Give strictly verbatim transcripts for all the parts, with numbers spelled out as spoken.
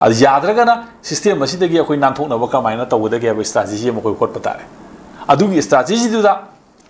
ꯑꯗꯨ ꯌꯥꯗ꯭ꯔꯒꯅ system ꯑꯁꯤꯗꯒꯤ ꯑꯩꯈꯣꯏ ꯅꯥꯟꯊꯣꯛꯅꯕ ꯀꯃꯥꯏꯅ ꯇꯧꯒꯗꯒꯦ ꯍꯥꯏꯕ strategy ꯑꯃ ꯑꯩꯈꯣꯏ ꯍꯣꯠꯄ ꯇꯥꯔꯦ꯫ ꯑꯗꯨꯒꯤ strategy ꯗꯨꯗ,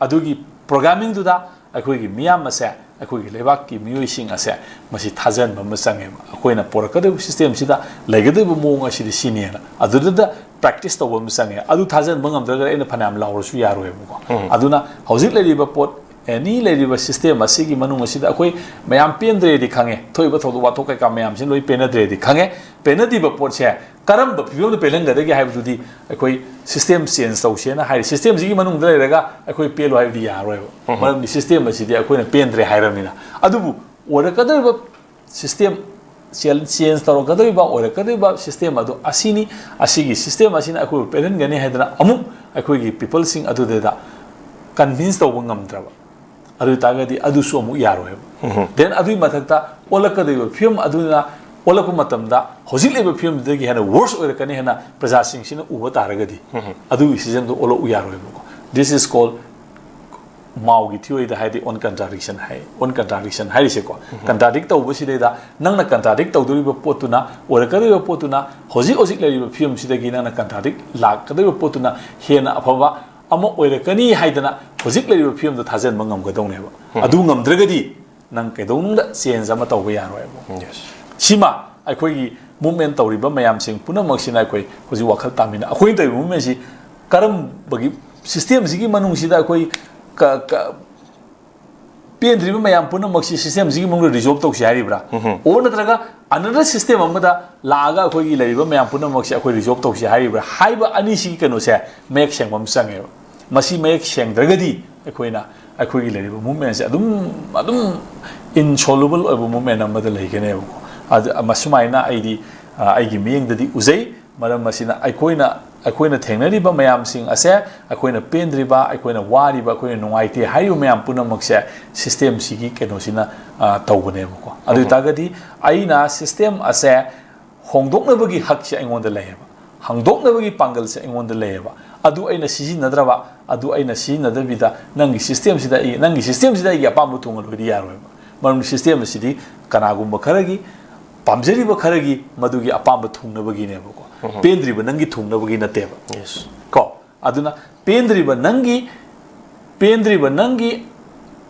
ꯑꯗꯨꯒꯤ programming ꯗꯨꯗ ꯑꯩꯈꯣꯏꯒꯤ ꯃꯤꯌꯥꯝ ꯑꯁꯦ, ꯑꯩꯈꯣꯏꯒꯤ ꯂꯩꯕꯥꯛꯀꯤ ꯃꯤꯑꯣꯏꯁꯤꯡ ꯑꯁꯦ ꯃꯁꯤ ꯊꯥꯖꯍꯟꯕ ꯑꯃ ꯆꯪꯉꯦꯕ꯫ ꯑꯩꯈꯣꯏꯅ ꯄꯨꯔꯛꯀꯗꯧꯔꯤꯕ system ꯁꯤꯗ ꯂꯩꯒꯗꯧꯔꯤꯕ ꯃꯑꯣꯡ ꯑꯁꯤꯗꯤ ꯁꯤꯅꯦꯅ꯫ ꯑꯗꯨꯗꯨꯗ practice ꯇꯧꯕ ꯑꯃ ꯆꯪꯉꯦ꯫ ꯑꯗꯨ ꯊꯥꯖꯍꯟꯕ ꯉꯝꯗ꯭ꯔꯒꯗꯤ ꯑꯩꯅ ꯐꯅꯌꯥꯝ ꯂꯥꯎꯔꯁꯨ ꯌꯥꯔꯣꯏꯕꯀꯣ꯫ ꯎꯝ꯫ ꯑꯗꯨꯅ ꯍꯧꯖꯤꯛ ꯂꯩꯔꯤꯕ ꯄꯣꯠ, any ꯂꯩꯔꯤꯕ system ꯑꯁꯤꯒꯤ ꯃꯅꯨꯡ ꯑꯁꯤꯗ ꯑꯩꯈꯣꯏ ꯃꯌꯥꯝ ꯄꯦꯟꯗ꯭ꯔꯦꯗꯤ ꯈꯪꯉꯦ, ꯊꯣꯛꯏꯕ ꯊꯧꯗꯣꯛ ꯋꯥꯊꯣꯛ ꯀꯩꯀꯥ ꯃꯌꯥꯝꯁꯤ ꯂꯣꯏ ꯄꯦꯟꯅꯗ꯭ꯔꯦꯗꯤ ꯈꯪꯉꯦ꯫ ꯄꯦꯟꯅꯗ꯭ꯔꯤꯕ ꯄꯣꯠꯁꯦ ꯀꯔꯝꯕ ꯐꯤꯕꯝꯗ ꯄꯦꯜꯍꯟꯒꯗꯒꯦ ꯍꯥꯏꯕꯗꯨꯗꯤ ꯑꯩꯈꯣꯏ system change ꯇꯧꯁꯦꯅ ꯍꯥꯏꯔꯤ꯫ System ꯁꯤꯒꯤ ꯃꯅꯨꯡꯗ ꯂꯩꯔꯒ ꯑꯩꯈꯣꯏ ꯄꯦꯜꯂꯣ ꯍꯥꯏꯕꯗꯤ ꯌꯥꯔꯣꯏꯕ꯫ ꯎꯝ꯫ ꯃꯔꯝꯗꯤ system ꯑꯁꯤꯗꯤ ꯑꯩꯈꯣꯏꯅ ꯄꯦꯟꯗ꯭ꯔꯦ ꯍꯥꯏꯔꯕꯅꯤꯅ꯫ ꯑꯗꯨꯕꯨ ꯑꯣꯏꯔꯛꯀꯗꯧꯔꯤꯕ system, change ꯇꯧꯔꯛꯀꯗꯧꯔꯤꯕ, ꯑꯣꯏꯔꯛꯀꯗꯧꯔꯤꯕ system ꯑꯗꯨ ꯑꯁꯤꯅꯤ, ꯑꯁꯤꯒꯤ system ꯑꯁꯤꯅ ꯑꯩꯈꯣꯏꯕꯨ ꯄꯦꯜꯍꯟꯒꯅꯤ ꯍꯥꯏꯗꯅ ꯑꯃꯨꯛ ꯑꯩꯈꯣꯏꯒꯤ people ꯁꯤꯡ ꯑꯗꯨꯗꯩꯗ convince ꯇꯧꯕ ꯉꯝꯗ꯭ꯔꯕ, ꯑꯗꯨ ꯑꯣꯏꯇꯥꯔꯒꯗꯤ ꯑꯗꯨꯁꯨ ꯑꯃꯨꯛ ꯌꯥꯔꯣꯏꯕ꯫ ꯎꯝ꯫ Then ꯑꯗꯨꯒꯤ ꯃꯊꯛꯇ ꯑꯣꯜꯂꯛꯀꯗꯧꯔꯤꯕ ꯐꯤꯕꯝ ꯑꯗꯨꯅ ꯑꯣꯜꯂꯛꯄ ꯃꯇꯝꯗ ꯍꯧꯖꯤꯛ ꯂꯩꯕ ꯐꯤꯕꯝꯗꯨꯗꯒꯤ ꯍꯦꯟꯅ worse ꯑꯣꯏꯔꯛꯀꯅꯤ ꯍꯥꯏꯅ ꯄ꯭ꯔꯖꯥꯁꯤꯡꯁꯤꯅ ꯎꯕ ꯇꯥꯔꯒꯗꯤ, ꯎꯝ꯫ ꯑꯗꯨꯒꯤ decision do ꯑꯣꯜꯂꯛꯎ ꯌꯥꯔꯣꯏꯕꯀꯣ꯫ This is called ꯃꯥꯎꯒꯤ theory ꯗ ꯍꯥꯏꯔꯗꯤ on contradiction high. On contradiction ꯍꯥꯏꯔꯤꯁꯦꯀꯣ, um. Contradict ꯇꯧꯕꯁꯤꯗꯩꯗ ꯅꯪꯅ contradict ꯇꯧꯗꯣꯔꯤꯕ ꯄꯣꯠꯇꯨꯅ, ꯑꯣꯏꯔꯛꯀꯗꯧꯔꯤꯕ ꯄꯣꯠꯇꯨꯅ, ꯍꯧꯖꯤꯛ ꯍꯧꯖꯤꯛ ꯂꯩꯔꯤꯕ ꯐꯤꯕꯝꯁꯤꯗꯒꯤ ꯅꯪꯅ contradict ꯂꯥꯛꯀꯗꯧꯔꯤꯕ ꯄꯣꯠꯇꯨꯅ ꯍꯦꯟꯅ ꯑꯐꯕ ꯑꯃ ꯑꯣꯏꯔꯛꯀꯅꯤ ꯍꯥꯏꯗꯅ ꯍꯧꯖꯤꯛ ꯂꯩꯔꯤꯕ ꯐꯤꯕꯝꯗꯣ ꯊꯥꯖꯟꯕ ꯉꯝꯒꯗꯧꯅꯦꯕ꯫ ꯎꯝ꯫ ꯑꯗꯨ ꯉꯝꯗ꯭ꯔꯒꯗꯤ ꯅꯪ ꯀꯩꯗꯧꯅꯨꯡꯗ change ꯑꯃ ꯇꯧꯕ ꯌꯥꯔꯣꯏꯕ꯫ Yes꯫ ꯁꯤꯃ ꯑꯩꯈꯣꯏꯒꯤ movement ꯇꯧꯔꯤꯕ ꯃꯌꯥꯝꯁꯤꯡ ꯄꯨꯝꯅꯃꯛꯁꯤꯅ ꯑꯩꯈꯣꯏ ꯍꯧꯖꯤꯛ ꯋꯥꯈꯜ ꯇꯥꯃꯤꯟꯅ꯫ ꯑꯩꯈꯣꯏꯅ ꯇꯧꯔꯤꯕ movement ꯁꯤ ꯀꯔꯝꯕꯒꯤ system ꯁꯤꯒꯤ ꯃꯅꯨꯡꯁꯤꯗ ꯑꯩꯈꯣꯏ ꯀ-, ꯀ-, ꯄꯦꯟꯗ꯭ꯔꯤꯕ ꯃꯌꯥꯝ ꯄꯨꯝꯅꯃꯛꯁꯤ system ꯁꯤꯒꯤ ꯃꯅꯨꯡꯗ resolve ꯇꯧꯁꯤ ꯍꯥꯏꯔꯤꯕ꯭ꯔꯥ? ꯎꯝ꯫ Or ꯅꯠꯇ꯭ꯔꯒ another system ꯑꯃꯗ ꯂꯥꯛꯑꯒ ꯑꯩꯈꯣꯏꯒꯤ ꯂꯩꯔꯤꯕ ꯃꯌꯥꯝ ꯄꯨꯝꯅꯃꯛꯁꯦ ꯑꯩꯈꯣꯏ resolve ꯇꯧꯁꯤ ꯍꯥꯏꯔꯤꯕ꯭ꯔꯥ ꯍꯥꯏꯕ ꯑꯅꯤꯁꯤꯒꯤ ꯀꯩꯅꯣꯁꯦ ꯃꯌꯦꯛ ꯁꯦꯡꯕ ꯑꯃ ꯆꯪꯉꯦꯕ꯫ ꯃꯁꯤ ꯃꯌꯦꯛ ꯁꯦꯡꯗ꯭ꯔꯒꯗꯤ ꯑꯩꯈꯣꯏꯅ, ꯑꯩꯈꯣꯏꯒꯤ ꯂꯩꯔꯤꯕ movement ꯁꯦ ꯑꯗꯨꯝ, ꯑꯗꯨꯝ insoluble ꯑꯣꯏꯕ movement ꯑꯃꯗ ꯂꯩꯒꯅꯦꯕꯀꯣ꯫ ꯑꯗ, ꯃꯁꯨꯃꯥꯏꯅ ꯑꯩꯗꯤ, ꯑ, ꯑꯩꯒꯤ ꯃꯤꯠꯌꯦꯡꯗꯗꯤ ꯎꯖꯩ꯫ ꯃꯔꯝ ꯑꯁꯤꯅ ꯑꯩꯈꯣꯏꯅ, ꯑꯩꯈꯣꯏꯅ ꯊꯦꯡꯅꯔꯤꯕ ꯃꯌꯥꯝꯁꯤꯡ ꯑꯁꯦ, ꯑꯩꯈꯣꯏꯅ ꯄꯦꯟꯗ꯭ꯔꯤꯕ, ꯑꯩꯈꯣꯏꯅ ꯋꯥꯔꯤꯕ, ꯑꯩꯈꯣꯏꯅ ꯅꯨꯡꯉꯥꯏꯇꯦ ꯍꯥꯏꯔꯤꯕ ꯃꯌꯥꯝ ꯄꯨꯝꯅꯃꯛꯁꯦ system ꯁꯤꯒꯤ ꯀꯩꯅꯣꯁꯤꯅ, ꯑ, ꯇꯧꯕꯅꯦꯕꯀꯣ꯫ ꯑꯗꯨ ꯎꯝ꯫ ꯑꯣꯏꯇꯥꯔꯒꯗꯤ ꯑꯩꯅ system ꯑꯁꯦ ꯍꯣꯡꯗꯣꯛꯅꯕꯒꯤ ꯍꯛꯁꯦ ꯑꯩꯉꯣꯟꯗ ꯂꯩꯌꯦꯕ, ꯍꯣꯡꯗꯣꯛꯅꯕꯒꯤ ꯄꯥꯡꯒꯜꯁꯦ ꯑꯩꯉꯣꯟꯗ ꯂꯩꯌꯦꯕ꯫ ꯑꯗꯨ ꯑꯩꯅ ꯁꯤꯖꯤꯟꯅꯗ꯭ꯔꯕ, ꯑꯗꯨ ꯑꯩꯅ ꯁꯤꯖꯤꯟꯅꯗꯕꯤꯗ ꯅꯪꯒꯤ system ꯁꯤꯗ ꯑꯩ, ꯅꯪꯒꯤ system ꯁꯤꯗ ꯑꯩꯒꯤ ꯑꯄꯥꯝꯕ ꯊꯨꯡꯍꯜꯂꯣꯏꯗꯤ ꯌꯥꯔꯣꯏꯕ꯫ ꯃꯔꯝꯗꯤ system ꯑꯁꯤꯗꯤ ꯀꯅꯥꯒꯨꯝꯕ ꯈꯔꯒꯤ ꯄꯥꯝꯖꯔꯤꯕ ꯈꯔꯒꯤ ꯃꯗꯨꯒꯤ ꯑꯄꯥꯝꯕ ꯊꯨꯡꯅꯕꯒꯤꯅꯦꯕꯀꯣ꯫ ꯄꯦꯟꯗ꯭ꯔꯤꯕ ꯅꯪꯒꯤ ꯊꯨꯡꯅꯕꯒꯤ ꯅꯠꯇꯦꯕ꯫ Yes. ꯀꯣ, ꯑꯗꯨꯅ ꯄꯦꯟꯗ꯭ꯔꯤꯕ ꯅꯪꯒꯤ, ꯄꯦꯟꯗ꯭ꯔꯤꯕ ꯅꯪꯒꯤ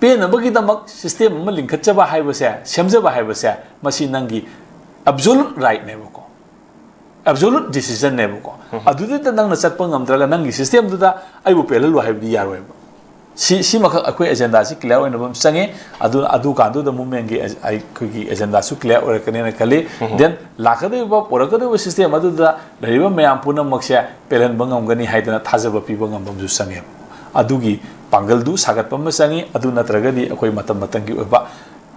ꯄꯦꯟꯅꯕꯒꯤꯗꯃꯛ system ꯑꯃ ꯂꯤꯡꯈꯠꯆꯕ ꯍꯥꯏꯕꯁꯦ, ꯁꯦꯝꯖꯕ ꯍꯥꯏꯕꯁꯦ, ꯃꯁꯤ ꯅꯪꯒꯤ absolute rightꯅꯦꯕꯀꯣ, absolute decisionꯅꯦꯕꯀꯣ꯫ ꯑꯗꯨꯗ ꯅꯪꯅ ꯆꯠꯄ ꯉꯝꯗ꯭ꯔꯒ ꯅꯪꯒꯤ systemꯗꯨꯗ ꯑꯩꯕꯨ ꯄꯦꯜꯍꯜꯂꯨ ꯍꯥꯏꯕꯗꯤ ꯌꯥꯔꯣꯏꯕ꯫ ꯁꯤ, ꯁꯤꯃꯈꯛ ꯑꯩꯈꯣꯏ agendaꯁꯤ clear ꯑꯣꯏꯅꯕ ꯑꯃ ꯆꯪꯉꯦ꯫ ꯑꯗꯨ, ꯑꯗꯨ ꯀꯥꯟꯗꯨꯗ movementꯀꯤ ꯑꯩꯈꯣꯏꯒꯤ agendaꯁꯨ clear ꯑꯣꯏꯔꯛꯀꯅꯦꯅ ꯈꯜꯂꯤ꯫ Then ꯂꯥꯛꯀꯗꯧꯔꯤꯕ, ꯄꯨꯔꯛꯀꯗꯧꯔꯤꯕ system ꯑꯗꯨꯗ ꯂꯩꯔꯤꯕ ꯃꯌꯥꯝ ꯄꯨꯝꯅꯃꯛꯁꯦ ꯄꯦꯜꯍꯟꯕ ꯉꯝꯒꯅꯤ ꯍꯥꯏꯗꯅ ꯊꯥꯖꯕ ꯄꯤꯕ ꯉꯝꯕ ꯑꯃꯁꯨ ꯆꯪꯉꯦ꯫ ꯑꯗꯨꯒꯤ ꯄꯥꯡꯒꯜꯗꯨ ꯁꯥꯒꯠꯄ ꯑꯃ ꯆꯪꯉꯤ꯫ ꯑꯗꯨ ꯅꯠꯇ꯭ꯔꯒꯗꯤ ꯑꯩꯈꯣꯏ ꯃꯇꯝ ꯃꯇꯝꯒꯤ ꯑꯣꯏꯕ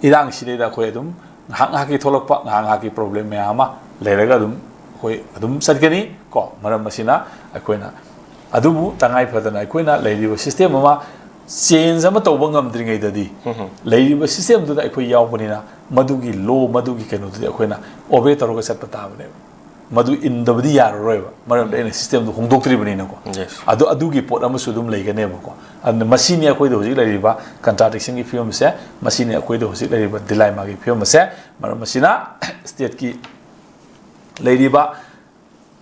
ꯏꯔꯥꯡꯁꯤꯗꯩꯗ ꯑꯩꯈꯣꯏ ꯑꯗꯨꯝ ꯉꯥꯏꯍꯥꯛ ꯉꯥꯏꯍꯥꯛꯀꯤ ꯊꯣꯛꯂꯛꯄ, ꯉꯥꯏꯍꯥꯛ ꯉꯥꯏꯍꯥꯛꯀꯤ problem ꯃꯌꯥꯝ ꯑꯃ ꯂꯩꯔꯒ ꯑꯗꯨꯝ ꯑꯩꯈꯣꯏ ꯑꯗꯨꯝ ꯆꯠꯀꯅꯤ ꯀꯣ꯫ ꯃꯔꯝ ꯑꯁꯤꯅ ꯑꯩꯈꯣꯏꯅ, ꯑꯗꯨꯕꯨ ꯇꯉꯥꯏ ꯐꯗꯅ ꯑꯩꯈꯣꯏꯅ ꯂꯩꯔꯤꯕ system ꯑꯃ change ꯑꯃ ꯇꯧꯕ ꯉꯝꯗ꯭ꯔꯤꯉꯩꯗꯗꯤ, ꯂꯩꯔꯤꯕ systemꯗꯨꯗ ꯑꯩꯈꯣꯏ ꯌꯥꯎꯕꯅꯤꯅ, ꯃꯗꯨꯒꯤ law, ꯃꯗꯨꯒꯤ ꯀꯩꯅꯣꯗꯨꯗꯤ ꯑꯩꯈꯣꯏꯅ obey ꯇꯧꯔꯒ ꯆꯠꯄ ꯇꯥꯕꯅꯦꯕ꯫ ꯃꯗꯨ ꯏꯟꯗꯕꯗꯤ ꯌꯥꯔꯔꯣꯏꯕ, ꯃꯔꯝꯗꯤ ꯑꯩꯅ systemꯗꯨ ꯍꯣꯡꯗꯣꯛꯇ꯭ꯔꯤꯕꯅꯤꯅꯀꯣ꯫ Yes. ꯑꯗꯨ, ꯑꯗꯨꯒꯤ ꯄꯣꯠ ꯑꯃꯁꯨ ꯑꯗꯨꯝ ꯂꯩꯒꯅꯦꯕꯀꯣ꯫ ꯑꯗꯨꯅ ꯃꯁꯤꯅꯤ ꯑꯩꯈꯣꯏꯗ ꯍꯧꯖꯤꯛ ꯂꯩꯔꯤꯕ contradictionꯒꯤ ꯐꯤꯕꯝꯁꯦ, ꯃꯁꯤꯅꯤ ꯑꯩꯈꯣꯏꯗ ꯍꯧꯖꯤꯛ ꯂꯩꯔꯤꯕ dilemmaꯒꯤ ꯐꯤꯕꯝ ꯑꯁꯦ꯫ ꯃꯔꯝ ꯑꯁꯤꯅ stateꯀꯤ ꯂꯩꯔꯤꯕ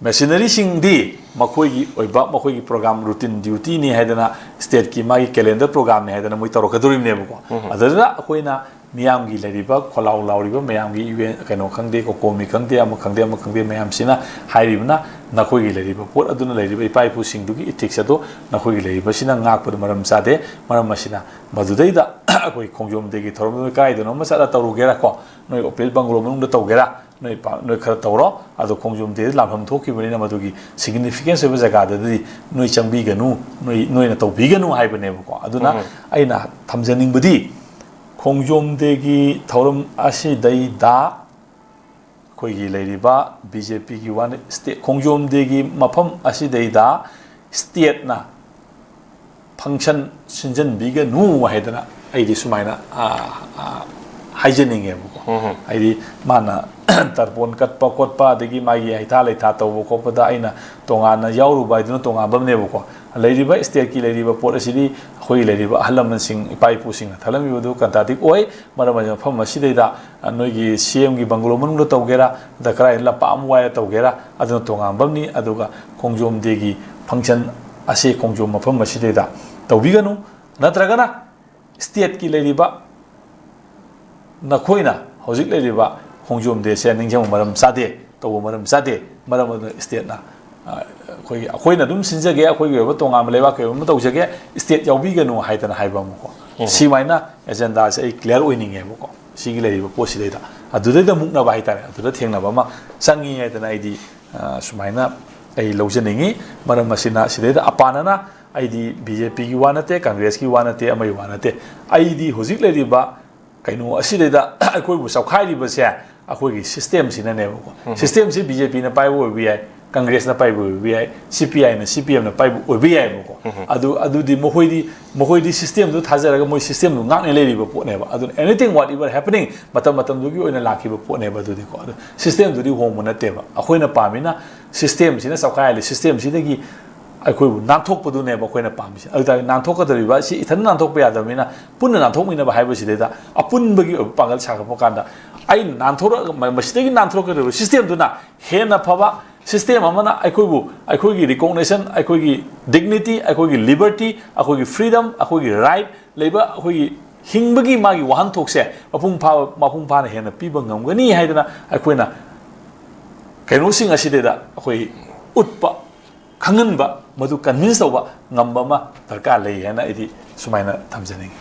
machineryꯁꯤꯡꯗꯤ ꯃꯈꯣꯏꯒꯤ ꯑꯣꯏꯕ, ꯃꯈꯣꯏꯒꯤ program, routine dutyꯅꯤ ꯍꯥꯏꯗꯅ, stateꯀꯤ ꯃꯥꯒꯤ calendar programꯅꯤ ꯍꯥꯏꯗꯅ ꯃꯣꯏ ꯇꯧꯔꯛꯀꯗꯧꯔꯤꯕꯅꯦꯕꯀꯣ꯫ ꯑꯗꯨꯗ ꯑꯩꯈꯣꯏꯅ ꯃꯤꯌꯥꯝꯒꯤ ꯂꯩꯔꯤꯕ, ꯈꯣꯜꯂꯥꯎ ꯂꯥꯎꯔꯤꯕ ꯃꯌꯥꯝꯒꯤ, U N ꯀꯩꯅꯣ ꯈꯪꯗꯦ, COCOMI ꯈꯪꯗꯦ, ꯑꯃ ꯈꯪꯗꯦ, ꯑꯃ ꯈꯪꯗꯦ, ꯃꯌꯥꯝꯁꯤꯅ ꯍꯥꯏꯔꯤꯕꯅ, ꯅꯈꯣꯏꯒꯤ ꯂꯩꯔꯤꯕ ꯄꯣꯠ ꯑꯗꯨꯅ ꯂꯩꯔꯤꯕ ꯏꯄꯥ ꯏꯄꯨꯁꯤꯡꯗꯨꯒꯤ ethics ꯑꯗꯨ ꯅꯈꯣꯏꯒꯤ ꯂꯩꯔꯤꯕꯁꯤꯅ ꯉꯥꯛꯄꯗ ꯃꯔꯝ ꯆꯥꯗꯦ꯫ ꯃꯔꯝ ꯑꯁꯤꯅ ꯃꯗꯨꯗꯩꯗ ꯑꯩꯈꯣꯏ ꯈꯣꯡꯖꯣꯝ dayꯒꯤ ꯊꯧꯔꯝꯗꯨ ꯀꯥꯏꯗꯅꯣ ꯑꯃ ꯆꯠꯂ ꯇꯧꯔꯨꯒꯦꯔꯥ ꯀꯣ, ꯅꯣꯏ Opal Bungalow ꯃꯅꯨꯡꯗ ꯇꯧꯒꯦꯔꯥ, ꯅꯣꯏ ꯄꯥ-, ꯅꯣꯏ ꯈꯔ ꯇꯧꯔꯣ꯫ ꯑꯗꯣ ꯈꯣꯡꯖꯣꯝ dayꯗ ꯂꯥꯟꯐꯝ ꯊꯣꯛꯈꯤꯕꯅꯤꯅ ꯃꯗꯨꯒꯤ significance ꯑꯣꯏꯕ ꯖꯒꯥꯗꯗꯤ ꯅꯣꯏ ꯆꯪꯕꯤꯒꯅꯨ, ꯅꯣꯏ, ꯅꯣꯏꯅ ꯇꯧꯕꯤꯒꯅꯨ ꯍꯥꯏꯕꯅꯦꯕꯀꯣ꯫ ꯑꯗꯨꯅ ꯑꯩꯅ ꯊꯝꯖꯅꯤꯡꯕꯗꯤ, ꯈꯣꯡꯖꯣꯝ dayꯒꯤ ꯊꯧꯔꯝ ꯑꯁꯤꯗꯩꯗ ꯑꯩꯈꯣꯏꯒꯤ ꯂꯩꯔꯤꯕ BJPꯒꯤ ꯋꯥꯅ state, ꯈꯣꯡꯖꯣꯝ dayꯒꯤ ꯃꯐꯝ ꯑꯁꯤꯗꯩꯗ stateꯅ function ꯁꯤꯟꯖꯟꯕꯤꯒꯅꯨ ꯍꯥꯏꯗꯅ ꯑꯩꯗꯤ ꯁꯨꯃꯥꯏꯅ, ꯑ, ꯑ, ꯍꯥꯏꯖꯅꯤꯡꯉꯦꯕꯀꯣ꯫ ꯍꯥꯏꯗꯤ ꯃꯥꯅ ꯇꯔꯄꯣꯟ ꯀꯠꯄ ꯈꯣꯠꯄ, ꯑꯗꯒꯤ ꯃꯥꯒꯤ ꯍꯩꯊꯥ ꯂꯩꯊꯥ ꯇꯧꯕ ꯈꯣꯠꯄꯗ ꯑꯩꯅ ꯇꯣꯉꯥꯟꯅ ꯌꯥꯎꯔꯨꯕ ꯍꯥꯏꯗꯨꯅ ꯇꯣꯉꯥꯟꯕ ꯑꯃꯅꯦꯕꯀꯣ꯫ ꯂꯩꯔꯤꯕ ꯏꯁꯇꯦꯠꯀꯤ ꯂꯩꯔꯤꯕ ꯄꯣꯠ ꯑꯁꯤꯗꯤ ꯑꯩꯈꯣꯏꯒꯤ ꯂꯩꯔꯤꯕ ꯑꯍꯜ ꯂꯃꯟꯁꯤꯡ, ꯏꯄꯥ ꯏꯄꯨꯁꯤꯡꯅ ꯊꯜꯂꯝꯃꯤꯕꯗꯨ ꯀꯟꯇ꯭ꯔꯥꯗꯤꯛ ꯑꯣꯏ꯫ ꯃꯔꯝ ꯑꯁꯤꯅ ꯃꯐꯝ ꯑꯁꯤꯗꯩꯗ, ꯑ, ꯅꯣꯏꯒꯤ ꯁꯤ ꯑꯦꯝꯒꯤ ꯕꯪꯒꯂꯣ ꯃꯅꯨꯡꯗ ꯇꯧꯒꯦꯔꯥ, ꯅꯠꯇ꯭ꯔ ꯀꯗꯥꯏꯗ ꯂꯝꯄꯥꯛ ꯑꯃ ꯋꯥꯏꯔ ꯇꯧꯒꯦꯔꯥ, ꯑꯗꯨꯅ ꯇꯣꯉꯥꯟꯕ ꯑꯃꯅꯤ꯫ ꯑꯗꯨꯒ ꯈꯣꯡꯖꯣꯝ ꯗꯦꯒꯤ ꯐꯪꯁꯟ ꯑꯁꯤ ꯈꯣꯡꯖꯣꯝ ꯃꯐꯝ ꯑꯁꯤꯗꯩꯗ ꯇꯧꯕꯤꯒꯅꯨ꯫ ꯅꯠꯇ꯭ꯔꯒꯅ ꯏꯁꯇꯦꯠꯀꯤ ꯂꯩꯔꯤꯕ ꯅꯈꯣꯏꯅ ꯍꯧꯖꯤꯛ ꯂꯩꯔꯤꯕ ꯈꯣꯡꯖꯣꯝ ꯗꯦꯁꯦ ꯅꯤꯡꯁꯤꯡꯕ ꯃꯔꯝ ꯆꯥꯗꯦ, ꯇꯧꯕ ꯃꯔꯝ ꯆꯥꯗꯦ꯫ ꯃꯔꯝ ꯑꯗꯨꯅ ꯏꯁꯇꯦꯠꯅ, ꯑ, ꯑꯩꯈꯣꯏꯒꯤ, ꯑꯩꯈꯣꯏꯅ ꯑꯗꯨꯝ ꯁꯤꯟꯖꯒꯦ, ꯑꯩꯈꯣꯏꯒꯤ ꯑꯣꯏꯕ ꯇꯣꯉꯥꯟꯕ ꯂꯩꯕꯥꯛꯀꯤ ꯑꯣꯏꯕ ꯑꯃ ꯇꯧꯖꯒꯦ, ꯏꯁꯇꯦꯠ ꯌꯥꯎꯕꯤꯒꯅꯨ ꯍꯥꯏꯗꯅ ꯍꯥꯏꯕ ꯑꯃꯀꯣ꯫ ꯁꯤꯃꯥꯏꯅ ꯑꯦꯖꯦꯟꯗꯥꯁꯦ ꯑꯩ ꯀ꯭ꯂꯤꯌꯥꯔ ꯑꯣꯏꯅꯤꯡꯉꯦꯕꯀꯣ꯫ ꯁꯤꯒꯤ ꯂꯩꯔꯤꯕ ꯄꯣꯠꯁꯤꯗꯩꯗ, ꯑꯗꯨꯗꯩꯗ ꯃꯨꯛꯅꯕ ꯍꯥꯏꯇꯥꯔꯦ, ꯑꯗꯨꯗ ꯊꯦꯡꯅꯕ ꯑꯃ ꯆꯪꯉꯤ ꯍꯥꯏꯗꯅ ꯑꯩꯗꯤ, ꯑ, ꯁꯨꯃꯥꯏꯅ ꯑꯩ ꯂꯧꯖꯅꯤꯡꯉꯤ꯫ ꯃꯔꯝ ꯑꯁꯤꯅ ꯁꯤꯗꯩꯗ ꯑꯄꯥꯅꯅ, ꯑꯩꯗꯤ ꯕꯤ ꯖꯦ ꯄꯤꯒꯤ ꯋꯥ ꯅꯠꯇꯦ, ꯀꯪꯒ꯭ꯔꯦꯁꯀꯤ ꯋꯥ ꯅꯠꯇꯦ, ꯑꯃꯒꯤ ꯋꯥ ꯅꯠꯇꯦ꯫ ꯑꯩꯗꯤ ꯍꯧꯖꯤꯛ ꯂꯩꯔꯤꯕ ꯀꯩꯅꯣ ꯑꯁꯤꯗꯩꯗ ꯑꯩꯈꯣꯏꯕꯨ ꯆꯥꯎꯈꯥꯏꯔꯤꯕꯁꯦ ꯑꯩꯈꯣꯏꯒꯤ ꯁꯤꯁꯇꯦꯝꯁꯤꯅꯅꯦꯕꯀꯣ꯫ ꯁꯤꯁꯇꯦꯝꯁꯤ ꯕꯤ ꯖꯦ ꯄꯤꯅ ꯄꯥꯏꯕ ꯑꯣꯏꯕ ꯌꯥꯏ, ꯀꯪꯒ꯭ꯔꯦꯁꯅ ꯄꯥꯏꯕ ꯑꯣꯏꯕ ꯌꯥꯏ, ꯁꯤ ꯄꯤ ꯑꯥꯏꯅ, ꯁꯤ ꯄꯤ ꯑꯦꯝꯅ ꯄꯥꯏꯕ ꯑꯣꯏꯕ ꯌꯥꯏꯕꯀꯣ꯫ ꯑꯗꯨ, ꯑꯗꯨꯗꯤ ꯃꯈꯣꯏꯗꯤ, ꯃꯈꯣꯏꯗꯤ ꯁꯤꯁꯇꯦꯝꯗꯨ ꯊꯥꯖꯔꯒ ꯃꯣꯏ ꯁꯤꯁꯇꯦꯝꯗꯨ ꯉꯥꯛꯅ ꯂꯩꯔꯤꯕ ꯄꯣꯠꯅꯦꯕ꯫ ꯑꯗꯨꯅ anything whatever happening, ꯃꯇꯝ ꯃꯇꯝꯗꯨꯒꯤ ꯑꯣꯏꯅ ꯂꯥꯛꯈꯤꯕ ꯄꯣꯠꯅꯦꯕ꯫ ꯑꯗꯨꯗꯤꯀꯣ, ꯑꯗꯨ ꯁꯤꯁꯇꯦꯝꯗꯨꯗꯤ ꯍꯣꯡꯕ ꯅꯠꯇꯦꯕ꯫ ꯑꯩꯈꯣꯏꯅ ꯄꯥꯝꯃꯤꯅ ꯁꯤꯁꯇꯦꯝꯁꯤꯅ ꯆꯥꯎꯈꯥꯏꯍꯜꯂꯤ, ꯁꯤꯁꯇꯦꯝꯁꯤꯗꯒꯤ ꯑꯩꯈꯣꯏꯕꯨ ꯅꯥꯟꯊꯣꯛꯄꯗꯨꯅꯦꯕ ꯑꯩꯈꯣꯏꯅ ꯄꯥꯝꯃꯤꯁꯦ꯫ ꯑꯗꯨ ꯇꯥꯔꯗꯤ ꯅꯥꯟꯊꯣꯛꯀꯗꯧꯔꯤꯕ ꯑꯁꯤ ꯏꯊꯟ ꯅꯥꯟꯊꯣꯛꯄ ꯌꯥꯗꯕꯅꯤꯅ, ꯄꯨꯟꯅ ꯅꯥꯟꯊꯣꯛꯃꯤꯟꯅꯕ ꯍꯥꯏꯕꯁꯤꯗꯩꯗ ꯑꯄꯨꯟꯕꯒꯤ ꯑꯣꯏꯕ ꯄꯥꯡꯒꯜ ꯁꯥꯒꯠꯄ ꯀꯥꯟꯗ, ꯑꯩꯅ ꯅꯥꯟꯊꯣꯔꯛ-, ꯃ-, ꯃꯁꯤꯗꯒꯤ ꯅꯥꯟꯊꯣꯔꯛꯀꯗꯧꯔꯤꯕ ꯁꯤꯁꯇꯦꯝꯗꯨꯅ ꯍꯦꯟꯅ ꯐꯕ ꯁꯤꯁꯇꯦꯝ ꯑꯃꯅ ꯑꯩꯈꯣꯏꯕꯨ, ꯑꯩꯈꯣꯏꯒꯤ recognition, ꯑꯩꯈꯣꯏꯒꯤ dignity, ꯑꯩꯈꯣꯏꯒꯤ liberty, ꯑꯩꯈꯣꯏꯒꯤ freedom, ꯑꯩꯈꯣꯏꯒꯤ right ꯂꯩꯕ, ꯑꯩꯈꯣꯏꯒꯤ ꯍꯤꯡꯕꯒꯤ ꯃꯥꯒꯤ ꯋꯥꯍꯟꯊꯣꯛꯁꯦ ꯃꯄꯨꯡ ꯐꯥꯕ, ꯃꯄꯨꯡ ꯐꯥꯅ ꯍꯦꯟꯅ ꯄꯤꯕ ꯉꯝꯒꯅꯤ ꯍꯥꯏꯗꯅ ꯑꯩꯈꯣꯏꯅ ꯀꯩꯅꯣꯁꯤꯡ ꯑꯁꯤꯗꯩꯗ ꯑꯩꯈꯣꯏ ꯎꯠꯄ, ꯈꯪꯍꯟꯕ, ꯃꯗꯨ convince ꯇꯧꯕ ꯉꯝꯕ ꯑꯃ ꯗꯔꯀꯥꯔ ꯂꯩ ꯍꯥꯏꯅ ꯑꯩꯗꯤ ꯁꯨꯃꯥꯏꯅ ꯊꯝꯖꯅꯤꯡꯉꯤ꯫